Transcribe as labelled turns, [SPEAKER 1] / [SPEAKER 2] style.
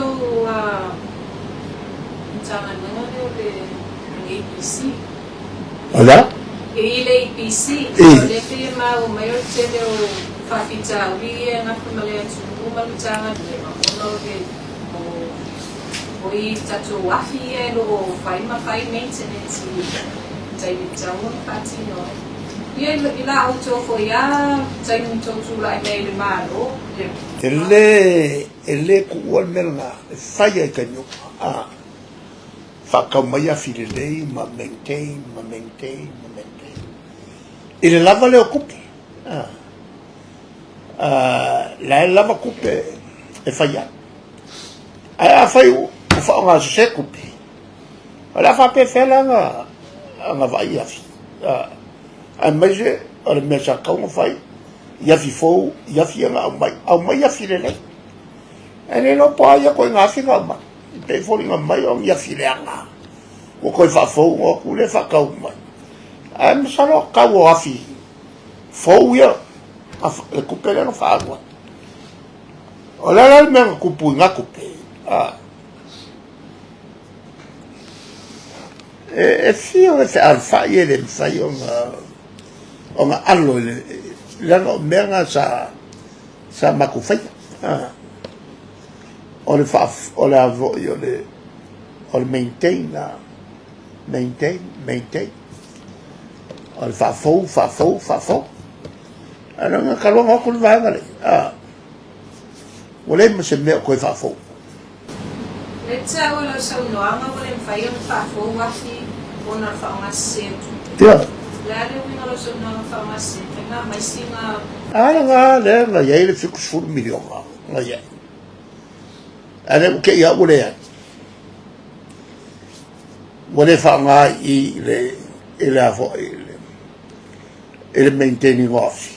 [SPEAKER 1] outou Matagaluega lea o le APC.
[SPEAKER 2] O le a?
[SPEAKER 1] E i le APC, o lea pei e maua mai o le tele o faafitauli ia e gafa ma le atunuu ma le Matagaluega ona o le o i tatou afi ia e lo o fai ma fai maintenance i taimi tatau ona faatino ai. Ia i la outou foi lava taimi na tou tulai mai ai i le Malo.
[SPEAKER 2] E le e le tuua le mea lena e fai lava i taimi uma a faatau mai afi lelei ma maintain ma maintain ma maintain i le lava lea o tupe a la e lava tupe e fai ai. Ae afai ua faaaoga sese tupe, o le a faapefea la ona vaai afi, aemaise o le mea sa tatau ona fai i afi fou, i afi ia na aumai, aumai afi lelei. Ae le iloa po o a ia ituaiga afi na aumai. E pei e foliga mai o ni afi leaga ua toe faafou ona o atu lea faatau mai. Ae masalo o tau o afi fou ia, le tupe lea na faaalu ai. O le a la le mea na tupu i na tupe? E fia e fealofai e le mafai ona alo i le leaga o mea na sa matou faia. O le o le a foi o le o le maintain maintain maintain o le faafou faafou faafou. Ae leaga talu ona o atu le vaega lea, ua leai ma se mea o toe faafou.
[SPEAKER 1] Lea e taua i lau saunoaga ua le mafai ona faafou afi ona o le faaaogasese o tupe.
[SPEAKER 2] Ia.
[SPEAKER 1] O le a le uiga o lau saunoaga faaaogasese? Mafai ona aumai sina.
[SPEAKER 2] A lena lea na i ai le 70 miliona na i ai. Ae lea ua te i lava ua leai. Ua le faaaoga i le, i le a foi, i le maintaining o afi.